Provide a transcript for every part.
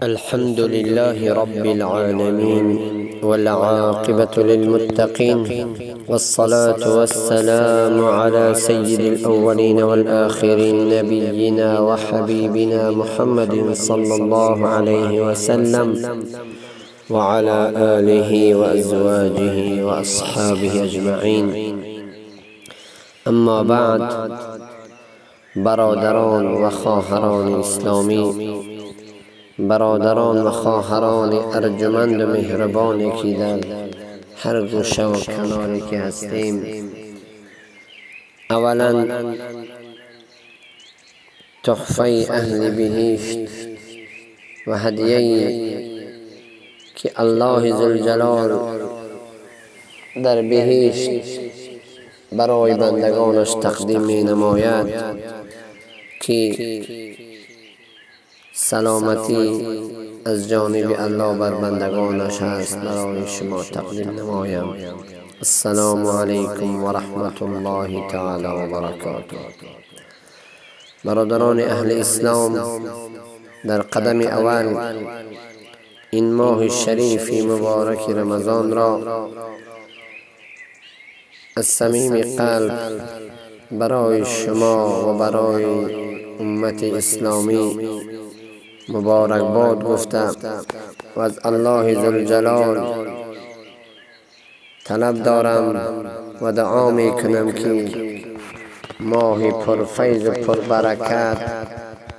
الحمد لله رب العالمين، والعاقبة للمتقين، والصلاة والسلام على سيد الأولين والآخرين، نبينا وحبيبنا محمد صلى الله عليه وسلم وعلى آله وأزواجه وأصحابه أجمعين. أما بعد، برادران و خواهران اسلامی، برادران و خواهران ارجمند و مهربانی که در هر گوشه و کناری که هستیم، اولا تحفه اهل بهشت و هدیه که الله ذوالجلال در بهشت برای بندگانش تقدیم می نماید که سلامتی از جانب الله بر بندگانش هست، برای شما تقدیم نمایم. السلام علیکم و رحمت الله تعالی و برکاته. برادران اهل اسلام، در قدم اول این ماه شریف مبارک رمضان را از صمیم قلب برای شما و برای امت اسلامی مبارک باد گفته و از الله ذوالجلال طلب دارم و دعا می کنم که ماه پرفیض و پربرکت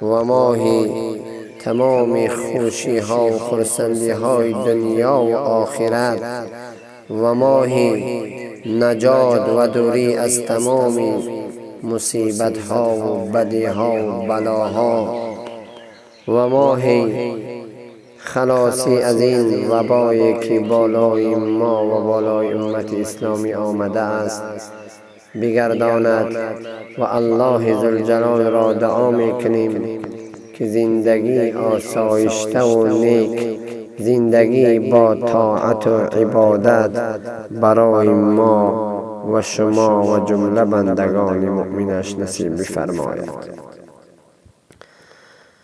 و ماه تمام خوشی ها و خرسندی های دنیا و آخرت و ماه نجات و دوری از تمام مصیبت ها و بدی ها و بلاها و ماه خلاصی از این وبایی که بالای ما و بالای امت اسلامی آمده است بگرداند و الله ذوالجلال را دعا میکنیم که زندگی آسایشته و نیک، زندگی با طاعت و عبادت برای ما و شما و جمله بندگان مؤمنش نصیب بفرماید.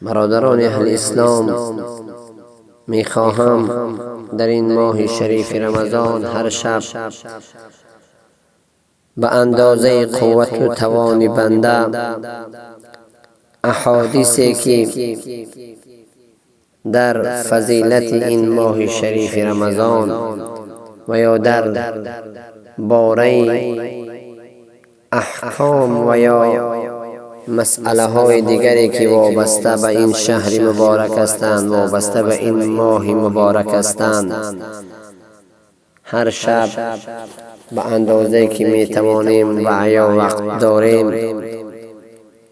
برادران اهل اسلام، میخواهم در این ماه شریف رمضان هر شب به اندازه قوت و توان بنده احادیثی که در فضیلت این ماه شریف رمضان و یا در باره احکام و یا مسئله های دیگری که وابسته به این شهر مبارک هستند، وابسته به این ماه مبارک هستند، هر شب به اندازه که می توانیم و یا وقت داریم،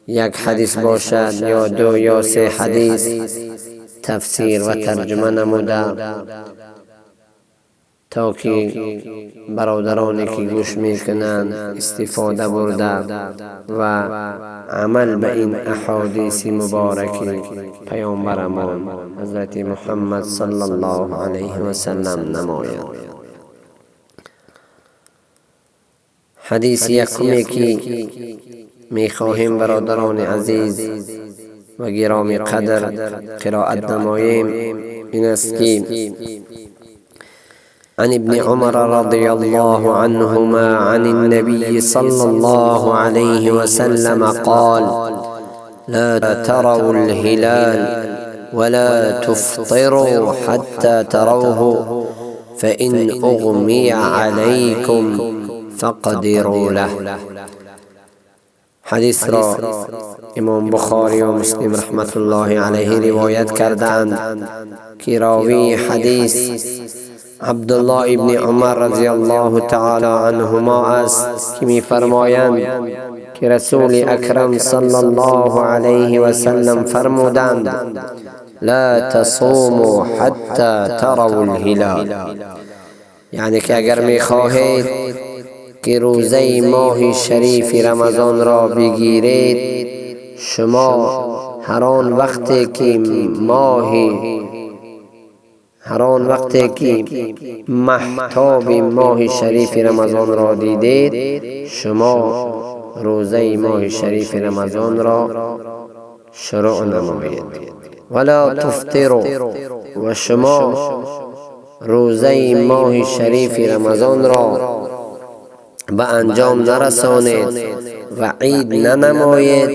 یک حدیث باشد یا دو یا سه حدیث، تفسیر و ترجمه نموده تا که برادرانی که گوش میکنند استفاده برده و عمل به این احادیث مبارک پیامبرمان حضرت محمد صلی الله علیه و سلم نمایند. حدیث یکمی که میخواهیم برادران عزیز و گرامی قدر قرائت نماییم این است که عن ابن عمر رضي الله عنهما عن النبي صلى الله عليه وسلم قال: لا تروا الهلال ولا تفطروا حتى تروه، فإن أغمي عليكم فاقدروا له. حدیث را امام بخاری و مسلم رحمت الله علیه روایت کردند که راوی حدیث عبدالله ابن عمر رضی الله تعالی عنهما است که می فرمایند که رسول اکرم صلی الله علیه و سلم فرمودند: لا تصوموا حتی تروا الهلال. یعنی که اگر می خواهید که روزه ماه شریف رمضان را بگیرید، شما هر آن وقتی که ماه هر آن وقتی که مهتاب ماه شریف رمضان را دیدید، شما روزه ماه شریف رمضان را شروع نمایید. ولا تفطروا، و شما روزه ماه شریف رمضان را به انجام نرسانید و عید ننمایید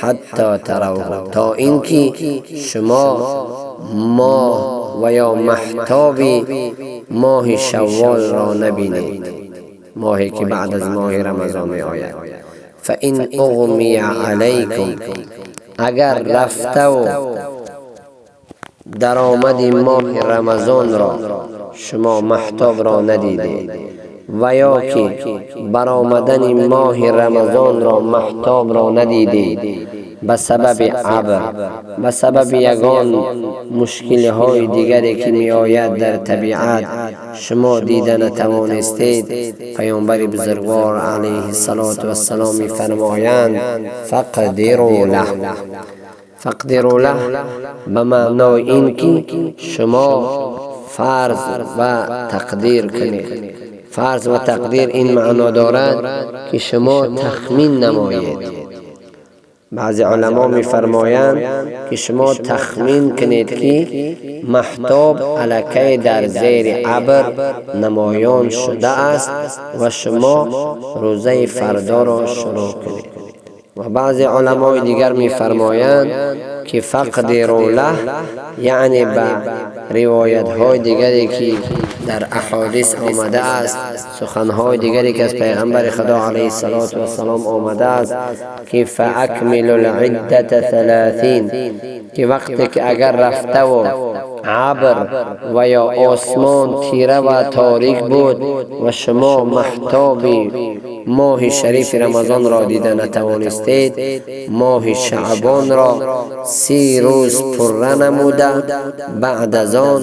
حتی تروه، تا اینکه شما ماه و یا مهتاب ماه شوال را نبینید، ماهی که بعد از ماه رمضان می آید. فإن اغمی علیکم، اگر رفته و درآمد ماه رمضان را شما مهتاب را ندیدید و یا که برآمدن ماه رمضان را مهتاب را ندیدید، به سبب ابر، به سبب یگان مشکل های دیگری که می آید در طبیعت شما دیده نتوانستید، پیامبر بزرگوار علیه الصلاة والسلام می فرمایند فاقدروا له. فاقدروا له به معنای این که شما فرض و تقدیر کنید. فرض و تقدیر این معنا دارد که شما تخمین نمایید. بعضی علما میفرمایند که شما تخمین کنید که مهتاب الکی در زیر ابر نمایان شده است و شما روزه فردا را شروع کنید. و بعضی علمای دیگر میفرمایند که فاقدروا له یعنی به روایت های دیگری که در احادیث آمده است، سخنهای دیگری که از پیغمبر خدا علیه الصلاة والسلام آمده است که فاکملوا العدة 30، که وقتی که اگر رفته و ابر و یا آسمان تیره و تاریک بود و شما مهتاب ماه شریف رمضان را دیده نتوانستید، ماه شعبان را 30 روز پره نموده، بعد از آن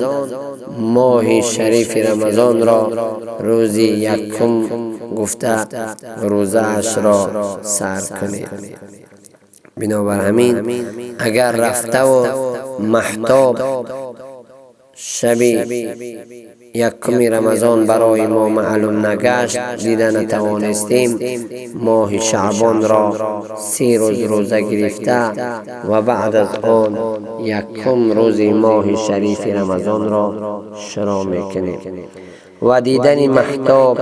ماه شریف رمضان را روز یکم گفته روزه اش را سر کنید. بنابر همین اگر رفته و مهتاب شب یکم رمضان برای ما معلوم نگشت، دیده نتوانستیم، ماه شعبان را 30 روز روزه گرفته و بعد از آن یکم روز ماه شریف رمضان را شروع میکنیم. و دیدن مهتاب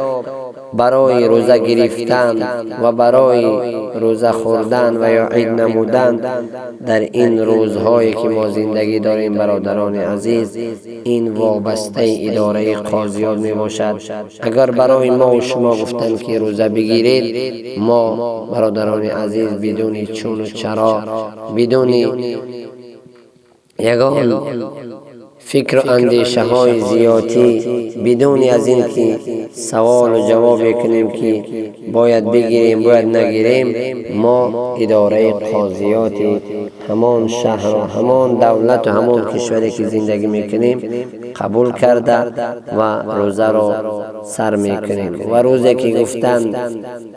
برای روزه گرفتن و برای روزه خوردن و یا عید نمودن در این روزهایی که ما زندگی داریم برادران عزیز، این وابسته اداره قاضیات می باشد. اگر برای ما و شما گفتند که روزه بگیرید، ما برادران عزیز بدون چون و چرا، بدون یگان فکر و اندیشه های زیادی، بدون از این که سوال و جواب کنیم که باید بگیریم باید نگیریم، ما اداره قاضیات همان شهر و همان دولت و همان کشوری که زندگی میکنیم قبول کرده و روزه را سر میکنیم. و روزی که گفتند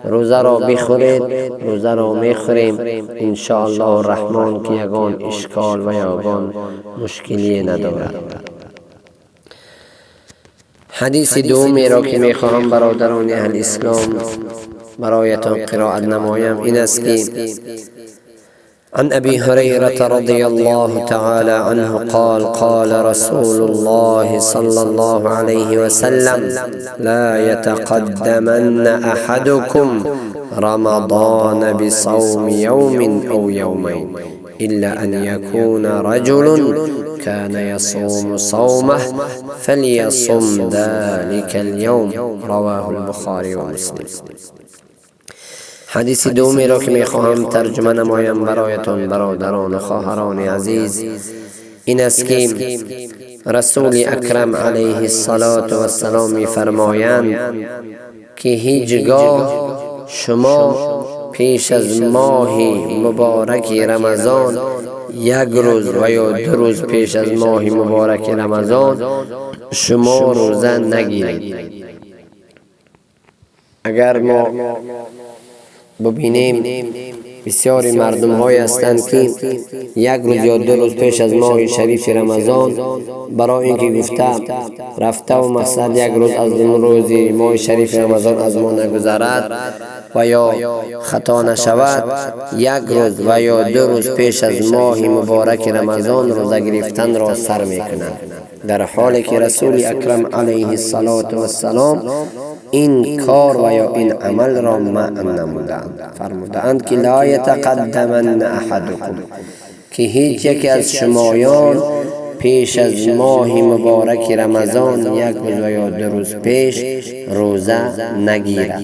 روزه را بخورید، روزه را میخوریم ان شاء الله الرحمن که یگان اشکال و یگان مشکلی ندارد. حدیث دومی را که میخواهم برادران اهل اسلام برایتان قرائت نمایم این است که عن أبي هريرة رضي الله تعالى عنه قال: قال رسول الله صلى الله عليه وسلم: لا يتقدمن أحدكم رمضان بصوم يوم أو يومين إلا أن يكون رجل كان يصوم صومه فليصم ذلك اليوم. رواه البخاري ومسلم. حدیث دومی را که میخواهم ترجمه نمایم برایتان برادران و خواهران عزیز این است که رسول اکرم علیه الصلاة والسلام میفرمایند که هیچگاه شما پیش از ماه مبارک رمضان، یک روز و یا 2 روز پیش از ماه مبارک رمضان شما روزه نگیرید. اگر ما ببینیم بسیاری مردم های هستند که یک روز یا 2 روز پیش از ماه شریف رمضان برای اینکه گفته رفته و مقصد یک روز از روز ماه شریف رمضان از ما نگذرد، و یا خطا نشود یک روز و یا 2 روز پیش از ماه مبارک رمضان روزه گرفتن را سر میکند، در حالی که رسول اکرم علیه السلام این کار و یا این عمل را منع نمودند. فرمودند که لا یتقدمن احدکم، که هیچ یکی از شمایان پیش از ماه مبارک رمضان 1 روز و یا 2 روز پیش روزه نگیرد،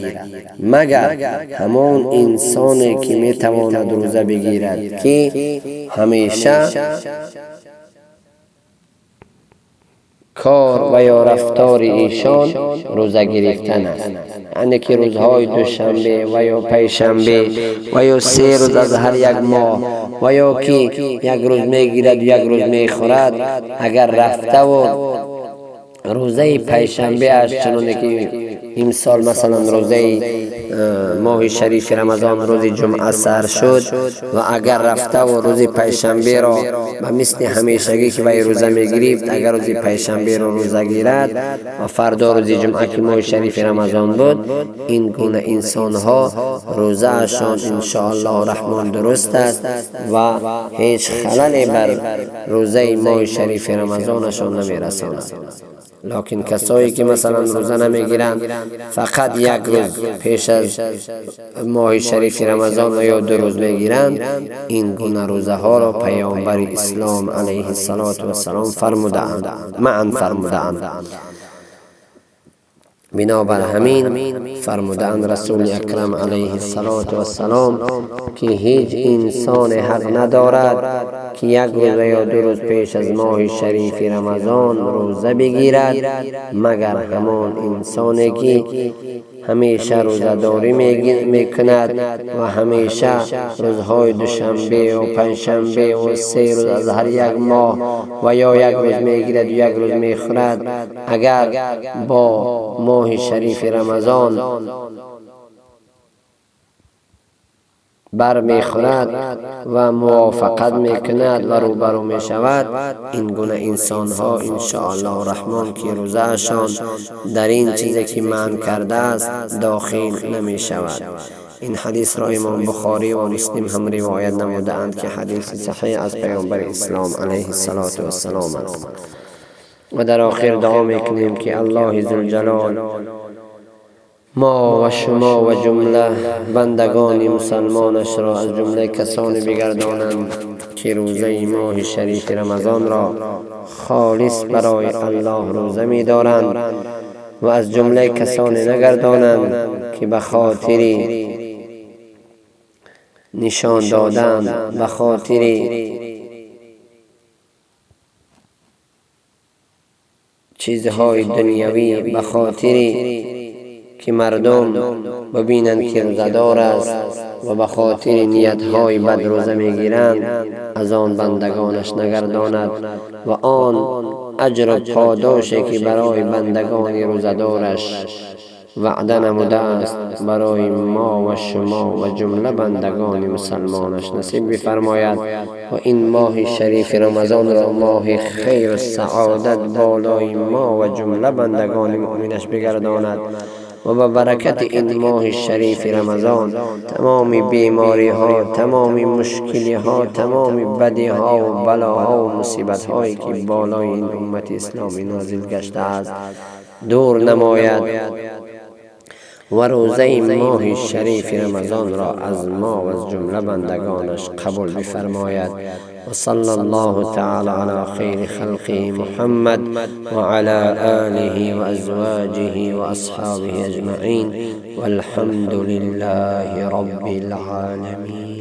مگر همان انسانی که میتواند روزه بگیرد که همیشه کار و یا رفتار ایشان روزه گرفتن است، یعنی که روزهای دوشنبه و یا پنجشنبه و یا 3 روز از هر یک ماه و یا که 1 روز میگیرد و 1 روز میخورد، اگر رفته و روزه پنجشنبه است، چنانکه که امسال مثلا روزه ماه شریف رمضان روز جمعه سر شد و اگر رفته و روز پنجشنبه را به مثل همیشگی که وی روزه میگرفت، اگر روز پنجشنبه را روزه گیرد و فردا روز جمعه که ماه شریف رمضان بود، این گونه انسان ها روزه اشان ان شاء الله رحمان درست است و هیچ خللی بر روزه ماه شریف رمضانشان نمیرساند. لکن کسایی که مثلا روزه نمیگیرند، فقط 1 روز پیش از ماه شریف رمضان و یا 2 روز میگیرند، این گونه روزه ها را پیامبر اسلام علیه السلام فرمودند، منع فرمودند. بنابر همین فرمودند رسول اکرم علیه السلام که هیچ انسان حق ندارد که 1 روز یا 2 روز پیش از ماه شریف رمضان روزه بگیرد، مگر همان انسانی که همیشه روزه داری میکند و همیشه روزهای دوشنبه و پنجشنبه و 3 روز از هر یک ماه و یا 1 روز میگیرد و 1 روز میخورد، اگر با ماه شریف رمضان بر میخورد و موافقت میکند و روبرو میشود، این گونه انسان ها ان شاء الله رحمان که روزه اشان در این چیزی که منع کرده است داخل نمیشود. این حدیث را امام بخاری و مسلم هم روایت نموده اند که حدیث صحیح از پیامبر اسلام علیه السلام است. و در آخر دعا میکنیم که الله ذوالجلال ما و شما و جمله بندگان مسلمانش را از جمله کسانی بگردانند که روزه ماه شریف رمضان را خالص برای الله روزه می‌دارند و از جمله کسانی نگردانند که به خاطر نشان دادن، به خاطر چیزهای دنیوی، به خاطر که مردم ببینند که روزه‌دار است و به خاطر نیت‌های بد روزه می‌گیرند، از آن بندگانش نگرداند و آن اجر و پاداشی که برای بندگان روزه‌دارش وعده نموده است برای ما و شما و جمله بندگان مسلمانش نصیب بفرماید و این ماه شریف رمضان را ماه خیر و سعادت بالای ما و جمله بندگان مؤمنش بگرداند و به برکت این ماه شریف رمضان تمام بیماری ها، تمام مشکلی ها، تمام بدی ها و بلاها و مصیبت هایی که بالای این امت اسلامی نازل گشته است دور نماید و روزه ماه شریف رمضان را از ما و از جمله بندگانش قبول بفرماید. و صلی الله تعالی علی خیر خلقه محمد و علی آله و ازواجه و اصحابه اجمعین والحمد لله رب العالمین.